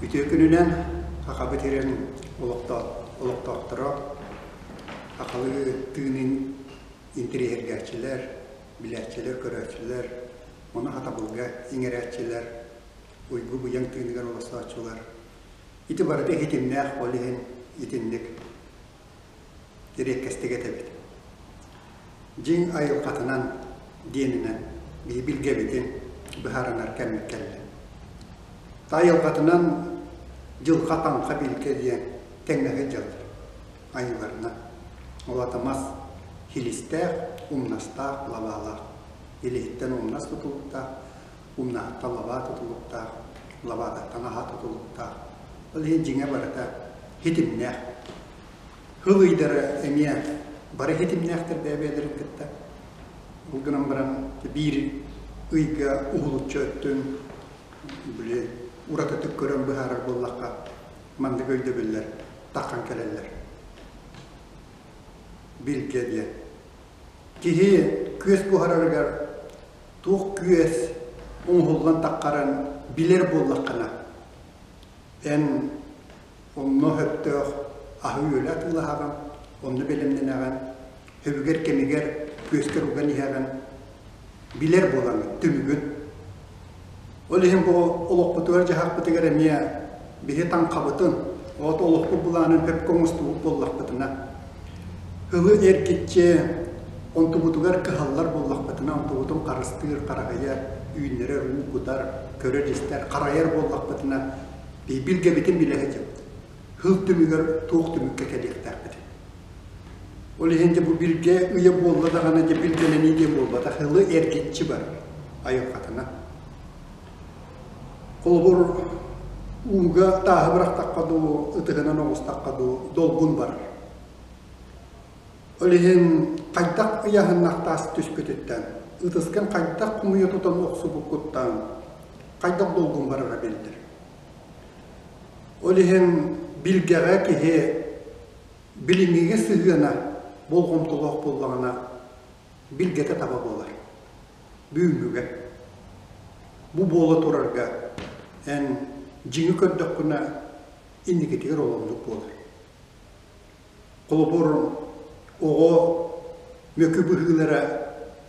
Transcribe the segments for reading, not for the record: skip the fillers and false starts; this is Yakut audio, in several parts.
Үтүө күнүнэн Сахабыт сирин олохтоохторо, сахалыы тыынын интэриэһиргээччилэр, билээччилэр, көрөөччүлэр, ону сатабылга иҥэрээччилэр, уйгу-быйаҥ тыыныгар олорсооччулар. Ити барыта иһитимнээх, ол иһин итинник эриэккэстик этэбит. Дьиҥ айылҕатынан диэнинэн биһи билгэбитин быһаарынар кэммит кэллэ. Айылҕатынан дьылҕа таҥха билгэ диэн тэҥҥэ сылдьаллар айыыларынан. Ол аата мас хилистээх, умнастаах, лабаалаах. Илиһиттэн умнас тутулуктаах, умнаһыттан лабаа тутулуктаах, лабаатыттан аһа тутулуктаах. Ол иһин дьиҥэ барыта хитимнээх. Хыл ыйдара эмиэ бары хитимнээхтэр бэйэ-бэйэлэрин кытта. Ол гынан баран биир ыйга уһулуччу өттүн били уратытык көрөн быһаарар буоллахха маннык өйдөбүллэр таххан кэлэллэр. Билгэ диэн. Киһи күөс буһарарыгар туох күөс оҥоһуллан таххарын билэр буоллаххына, эн онно сөптөөх аһы-үөлү атыылаһаҕын, онно бэлэмнэнэҕин, сөбүгэр кэмигэр күөскэр уган иһэҕин, билэр буолаҥҥын түмүгүн. Ол иһин бу олохпутугар-дьаһахпытыгар эмиэ биһи таҥхабытын, от олохпут былаанын сөпкө оҥостубут буоллахпытына, ылы эргиччи онтубутугар кыһаллар буоллахпытына, онтубутун харыстыыр, хараһыйар, үүннэрэр, уу кутар, көрөр-истэр, харайар буоллахпытына, билгэбитин билэ сылдьабыт. Хыл түмүгэр туох түмүккэ кэлиэхтээхпитин. Ол иһин дьэ бу билгэ ыйа буолла даҕаны дьэ билгэлэнии диэн буолбатах, ылы эргиччи бар айылҕатынан. Холобур, ууга тааһы бырахтахха дуу, ытыһынан оҕустахха дуу, долгун барар. Ол иһин хайдах ыйаһыннах таас түспүтүттэн, ытыскын хайдах хомуйа тутан охсубуккуттан хайдах долгун барара биллэр. Ол иһин билгэҕэ киһи билиҥҥигэ сыһыана болҕомтолоох буоллаҕына, билгэтэ таба буолар. Бүгүҥҥүгэ. Бу буола турарга эн дьиҥи көрдөххүнэ инникитигэр ол оннук буолар. Холобур, оҕо мөкү быһыылара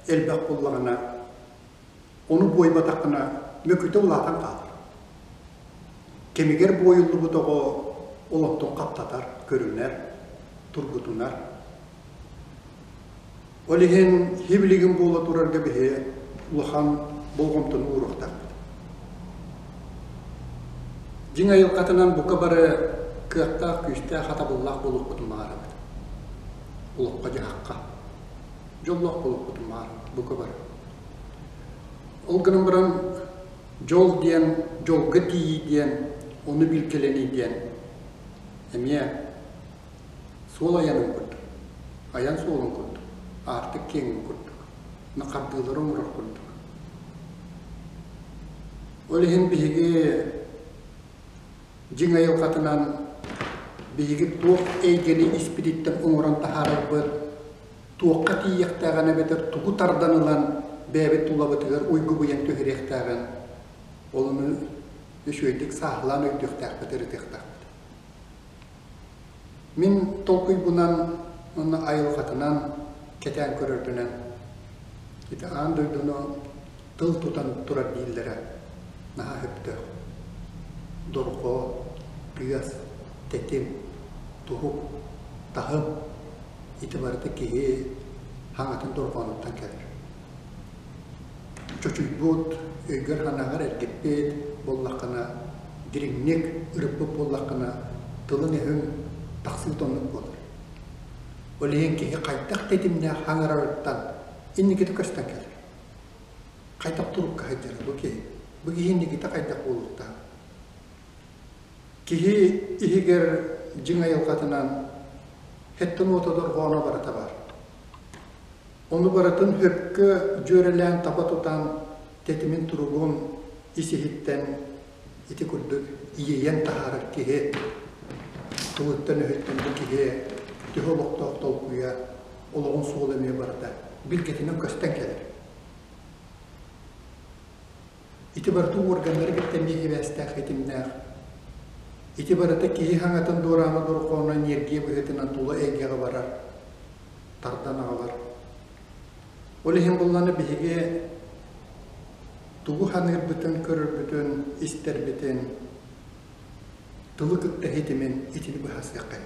элбэх буоллаҕына, ону буойбатаххына мөкүтэ улаатан хаалар. Кэмигэр буойуллубут оҕо олохтон хаптатар, көрүнэр, тургутунар. Ол иһин хибилигин буола турарга биһи улахан болҕомтону ууруохтаахпыт. Дьиҥ айылҕатынан бука бары кыахтаах, күүстээх, хатабыллаах буолуохпутун баҕарабыт. Олоххо-дьаһахха. Дьоллоох буолуохпутун баҕарабыт бука бары. Ол гынан баран дьол диэн, дьолго тиийии диэн, ону билгэлэнии диэн эмиэ суол айанын курдук, айан суолун курдук, аартык киэҥин курдук, хардыылары оҥорор курдук. Ол иһин биһиги дьиҥ айылҕатынан биһиги туох эйгэни испититтэн оҥорон таһаарарбыт, туохха тиийиэхтээҕин эбэтэр тугу тардан ылан бэйэбит тулабытыгар уйгу-быйаҥ түһэриэхтээҕин ол ону үчүгэйдик сааһылаан өйдүөхтээхпит, ырытыахтаахпыт. Мин толкуйбунан уонна айылҕатынан кэтээн көрөрбүнэн ити аан дойдуну тыл тутан турар дииллэрэ наһаа сөптөөх. Дорҕоо, тыас, тэтим, туһук, таһым ити барыта киһи хаҥатын дорҕоонуттан кэлэр. Чочуйбут, өйгөр-санааҕар эргиппит буоллаххына, дириҥник ырыппыт буоллаххына, тылыҥ-өһүҥ тахсыыта оннук буолар. Ол иһин киһи хайдах тэтимнээх хаҥарарыттан инникитэ көстөн кэлэр. Хайдах турукка сылдьара бу киһи? Бу киһи инникитэ хайдах буолуохтаах? Киһи иһигэр дьиҥ айылҕатынан хэттэн уота дорҕооно барыта баар. Ону барытын сөпкө дьүөрэлээн таба тутан, тэтимин туругун ис-иһиттэн ити курдук иэйэн таһаарар киһи тылыттан-өһүттэн бу киһи төһө олохтоох толкуйа, олоҕун суола эмиэ барыта билгэтинэн көстөн кэлэр. Ити барыта уорганнары кытта эмиэ сибээстээх, ситимнээх. Ити барыта киһи хаҥатын дуораана дорҕооно ньиэргийэ быһыытынан тула эйгэҕэ барар, тардан аҕалар. Ол иһин булланы биһиги тугу ханыырбытын, көрөрбүтүн, истэрбитин тылы кытта ситимин итини быһаарсыахха.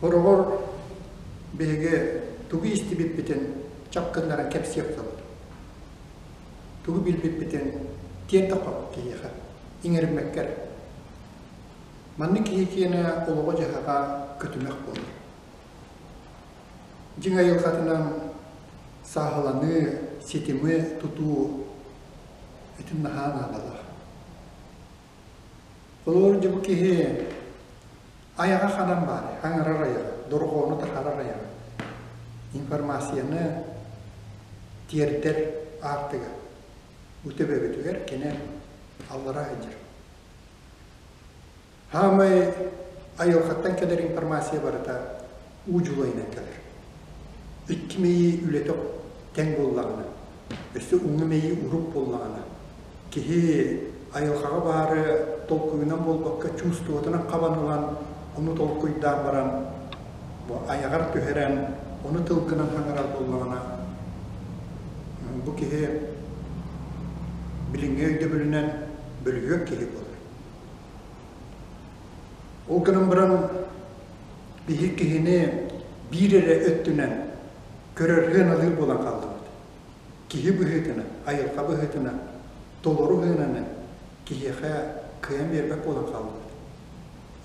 Хороҕор биһиги тугу истибиппитин чап гыннаран кэпсиэх буолабыт. Тугу билбиппитин тиэрдэ хоппут киһиэхэ иҥэриммэккэ эрэ. Маннык киһи киэнэ олоҕо-дьаһаҕа көтүмэх буолар. Дьиҥ айылҕатынан сааһыланыы, ситими тутуу итин наһаа наадалаах. Холобур, дьэ бу киһи айаҕа ханан баарый? Хаҥарар айаҕа, дорҕоону таһаарар айаҕа. Информацияны тиэрдэр аартыга. Бу төбөбүтүгэр кини аллара сылдьар. Хаамай айылҕаттан кэлэр информация барыта уу дьулайынан кэлэр. Икки мэйии үлэтэ тэҥ буоллаҕына, өссө уҥа мэйии урук буоллаҕына, киһи айылҕаҕа баары толкуйунан буолбакка чувствотунан хабан ылан, ону толкуйдаан баран, бу айаҕар түһэрэн, ону тылгынан хаҥарар буоллаҕына, бу киһи билиҥҥи өйдөбүлүнэн бөлүһүөк киһи буолар. Ол гынан баран биһи киһини биир эрэ өттүнэн көрөр сыаналыыр буолан хааллыбыт. Киһи быһыытынан, айылҕа быһыытынан толору сыананы киһиэхэ кыайан биэрбэт буолан хааллыбыт.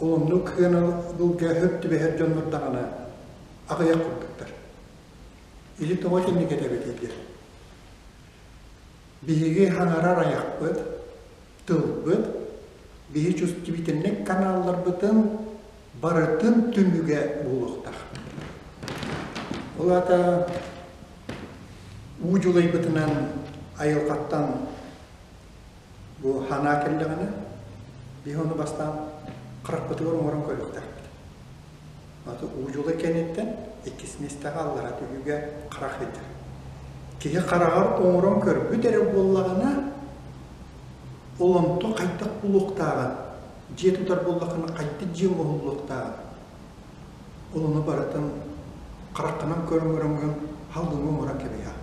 Ол оннук сыанабылга сөп түбэһэр дьоннор даҕаны аҕыйах курдуктар. Или тоҕо итинник этэбитий диэн. Биһиги хаҥарар айахпыт, тылбыт, биһи чувствительнай каналларбытын барытын түмүгэ буолуохтаах. Ол аата уу дьулайбытынан айылҕаттан бу санаа кэллэҕинэ, биһи ону бастаан харахпытыгар оҥорон көрүөхтээхпит. Аты уу кэнниттэн иккис миэстэҕэ аллара түһүүгэ харах ыйдар. Киһи хараҕар оҥорон көрбүт эрэ буоллаҕына, ол онто хайдах булуохтааҕын, дьиэ тутар буоллаххына хайдах дьиэ оҥоһуллуохтааҕын, ол ону барытын хараххынан көрөн-көрөҥҥүн халлыҥҥа оҥорон кэбиһэҕин.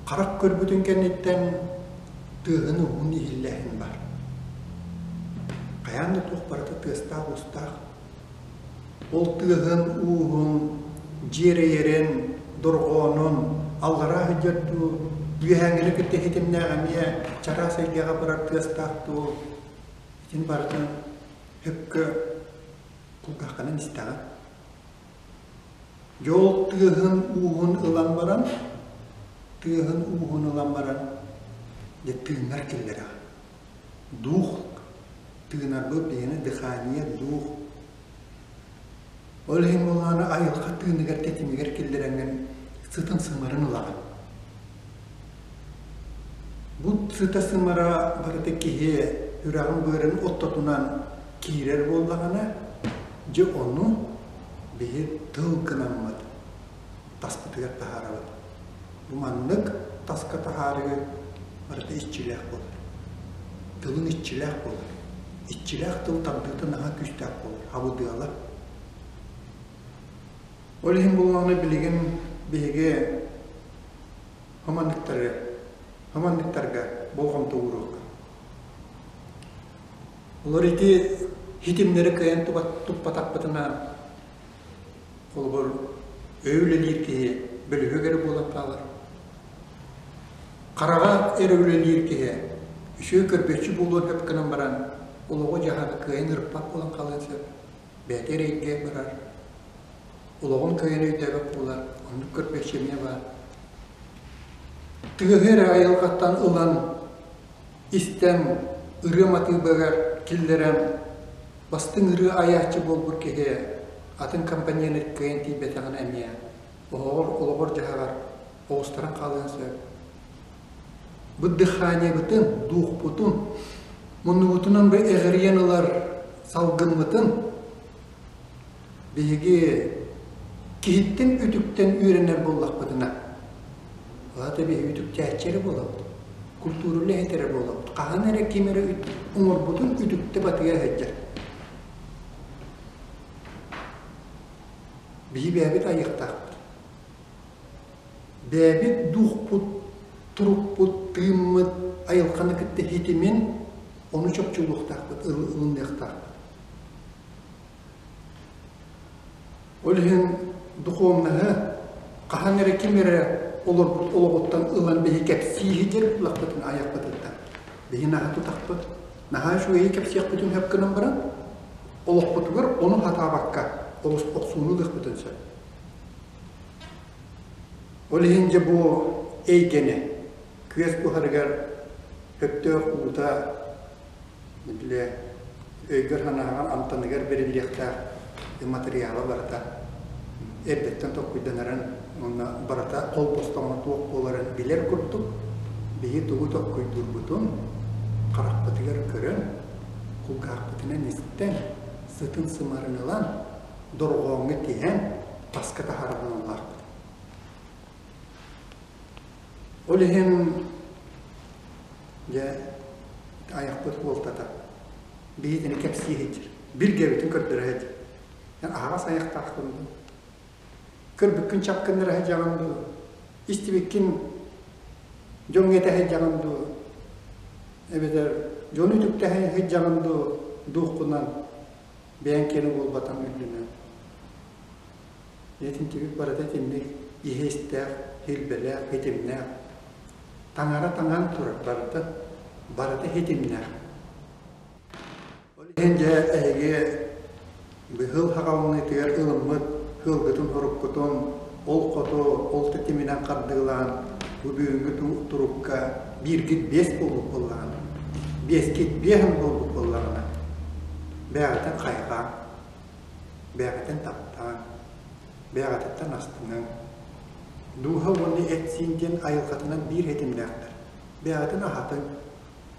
Харах көрбүтүн кэнниттэн тыаһын уһун иһиллээһин баар. Хайаан да туох барыта тыастаах-уустаах. Ол тыаһын ууһун, дьиэрэйэрин, дорҕоонун аллараа сылдьар дуу, үөһээҥҥини кытта ситимнээх эмиэ чараас эйгэҕэ барар тыастаах дуу, итин барытын сөпкө кулгааххынан истэҕин. Дьол тыаһын ууһун ылан баран, тыаһын ууһун ылан баран, дьэ тыынар киллэрэҕин. Дух тыынарбыт биһиэнэ дыхание дух. Ол иһин буоллаҕына айылҕа тыыныгар тэтимигэр киллэрэҥҥин сытын сымарын ылаҕын. Бу сыта-сымара барыта киһи үрэҕин-быарын оттотунан киирэр буоллаҕына, дьэ ону биһи тыл гынаммыт таспытыгар таһаарабыт. Бу маннык таска таһаарыы барыта иччилээх буолар. Тылын иччилээх буолар. Иччилээх тыл тардыыта наһаа күүстээх буолар, абыдыала. Ол иһин буоллаҕына билигин биһиги хоманныктары, хоманныктарга болҕомто ууруохха. Олор ити ситимнэри кыайан туппатахпытына, холобур, өй үлэлиир киһи бөлүһүөк эрэ буолан хаалар. Хараҕа эрэ үлэлиир киһи үчүгэй көрбүөччү буолуон сөп гынан баран, олоҕу-дьаһаҕы кыайан ырыппат буолан хаалыан сөп. Бэйэтэ эрэйгэ барар, олоҕун кыайан өйдөөбөт буолар, оннук көрбүөччү эмиэ баар. Тыаһы эрэ айылҕаттан ылан истэн, ырыа матыыбыгар киллэрэн, бастыҥ ырыа айааччы буолбут киһи атын компанияны кыайан тиийбэтэҕинэ эмиэ оһоҕор олоҕор-дьаһаҕар оҕустаран хаалыан сөп. Бу дыханиебытын, дуухпутун, муннубутунан бу эҕирийэн ылар салгыммытын биһиги киһиттэн үтүктэн үөрэнэр буоллахпытына, ол аата биһиги үтүктээччи эрэ буолабыт. Культура үлэһитэ эрэ буолабыт. Хаһан эрэ ким эрэ оҥорбутун үтүктэ батыйа сылдьар. Биһи бэйэбит айыахтаахпыт. Бэйэбит духпут, турукпут, тыыммыт айылҕаны кытта хитимин ону чопчулуохтаахпыт, ылыныахтаахпыт. Ол иһин духовноһы хаһан эрэ ким эрэ олорбут олоҕуттан ылан биһи кэпсии сылдьар буоллахпытына айахпытыттан биһи наһаа тутахпыт, наһаа үчүгэйи кэпсиэхпитин сөп гынан баран олохпутугар ону сатаабакка олус охсууну ылыахпытын сөп. Ол иһин дьэ бу эйгэни күөс буһарыгар сөптөөх уута били өйгөр-санааҕар амтаныгар бэриллиэхтээх матырыйаала барыта эрдэттэн толкуйданарын уонна барыта холбостоҕуна туох буоларын билэр курдук биһи тугу толкуйдуурбутун харахпытыгар көрөн, кулгаахпытынан истэн, сытын-сымарын ылан, дорҕооҥҥо тиһэн таска таһаарар аналлаахпыт. Ол иһин дьэ айахпыт буолтата биһитини кэпсии сылдьар, билгэбитин көрдөрө сылдьар. Эн аһаҕас айахтааххын дуу, көрбүккүн чапкыннара сылдьаҕын дуу, истибиккин дьоҥҥо этэ сылдьаҕын дуу, эбэтэр дьону үтүктэ сылдьаҕын дуу, дуоххунан бэйэҥ киэнэ буолбатаҥ үрдүнэн. Итинтибит барыта итинник иһэ-истээх, илбэлээх, хитимнээх. Таҥара таҥан турар барыта, барыта хитимнээх. Ол иһин дьэ эһиги быһыл хаҕалыныытыгар ылыммыт ыалгытын-хоруккутун ол хоту, ол тэтиминэн хардыылаан бу бүгүҥҥү турукка бииргит биэс буолбут буоллаҕына, биэскит биэһин буолбут буоллаҕына, бэйэҕитин хайҕааҥ. Бэйэҕитин таптааҥ, бэйэҕититтэн астыныҥ. Дууһа уонна эт-сиин диэн айылҕатынан биир этимнээхтэр. Бэйэҕитин аһатыҥ,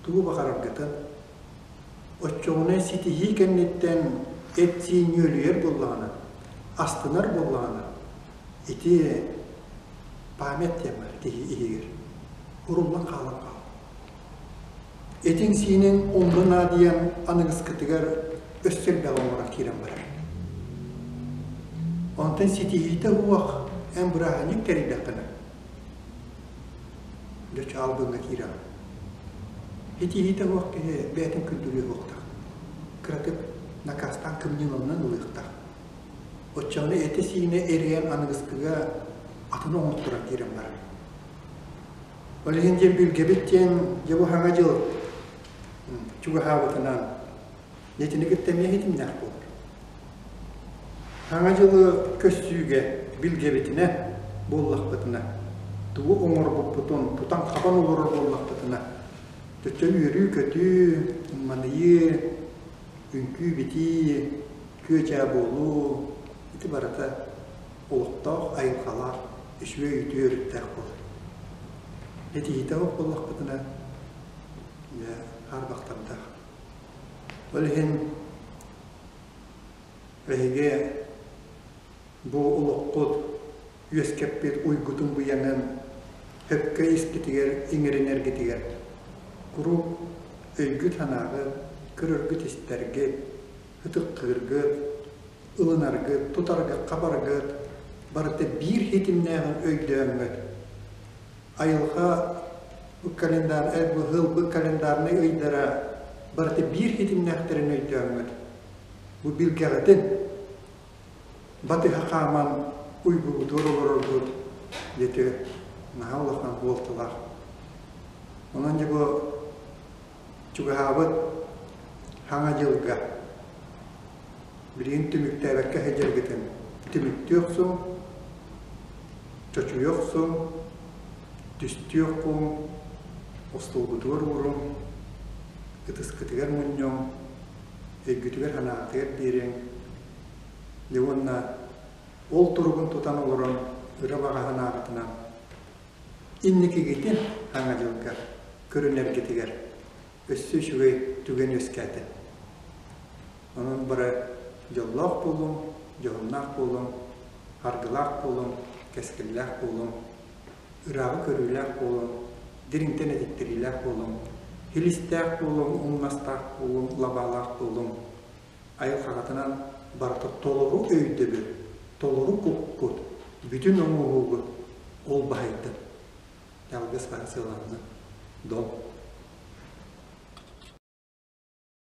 тугу баҕараргытын. Оччоҕуна ситиһии кэнниттэн эт-сиин нүөлүйэр буоллаҕына, астынар буоллаҕына, ити память диэн баар киһи иһигэр. Уруллан хаалан хаалар. Этиҥ-сииниҥ онно наадыйан аныгыскытыгар өссө элбэҕи оҥорон киирэн барар. Онтон ситиһиитэ уох эн бырааһынньык тэрийдэххинэ, дьэ чаалбыҥҥа киирэҕин. Ситиһиитэ уох киһи бэйэтин күндүлүө суохтаах. Кыратык накаастаан кымньыыланан ылыахтаах. Оччоҕуна этэ-сиинэ эрийэн аныгыскыга атын оҥотторон киирэн барар. Ол иһин диэн билгэбит диэн дьэ бу Саҥа дьыл чугаһаабытынан итини кытта эмиэ ситимнээх буолар. Саҥа дьылы көссүүгэ билгэбитинэ буоллахпытына, тугу оҥорбуппутун тутан-хабан олорор буоллахпытына, төттө үөрүү-көтүү, ымманыйыы, үҥкүү-битии, күө-дьаа буолуу ити барыта олохтоох айылҕалаах үчүгэй үтүө өрүттээх буолар. Этиһиитэ суох буоллахпытына, дьэ, хаарбахтардаах. Ол иһин эһиги бу олоххут үөскэппит уйгутун быйаҥын сөпкө испитигэр иҥэринэргитигэр куруук өйгүт-санааҕыт, көрөргүт-истэргит, ытыктыыргыт, ылынаргыт, тутаргыт, хабаргыт барыта биир ситимнээҕин өйдөөҥҥүт, айылҕа календарь, быһыл календарнай ыйдара барыта биир ситимнээхтэрин өйдөөҥҥүт, бу билгэҕитин батыһа хааман уйгугутугар олороргут диэти наһаа улахан буолталаах. Онон дьэ бу Чугаһаабыт Саҥа дьылга билигин түмүктээбэккэ сылдьаргытын түмүктүү охсуҥ, чочуйа охсуҥ, түстүү оххуҥ, остуолгутугар ууруҥ, ытыскытыгар мунньуҥ, өйгүтүгэр-санааҕытыгар биэриҥ. Дьэ уонна ол туругун тутан олорон ыра баҕа санааҕытынан Инникигитин Саҥа дьылга көрүнэргитигэр өссө үчүгэй түгэн үөскээтэ. Онон бары дьоллоох буолуҥ, дьоһуннаах буолуҥ, аргылаах буолуҥ, кэскиллээх буолуҥ, ырааҕы көрүүлээх буолуҥ. Дириҥтэн этиттэриилээх буолуҥ, һилистээх буолуҥ, умнастаах буолуҥ, лабаалаах буолуҥ. Айылҕаҕытынан барыта толору өйдөбүл, толору куккут, бүтүн оҥоһуугут ол баһыйдын. Алгыс баһа сыаланна. Дом.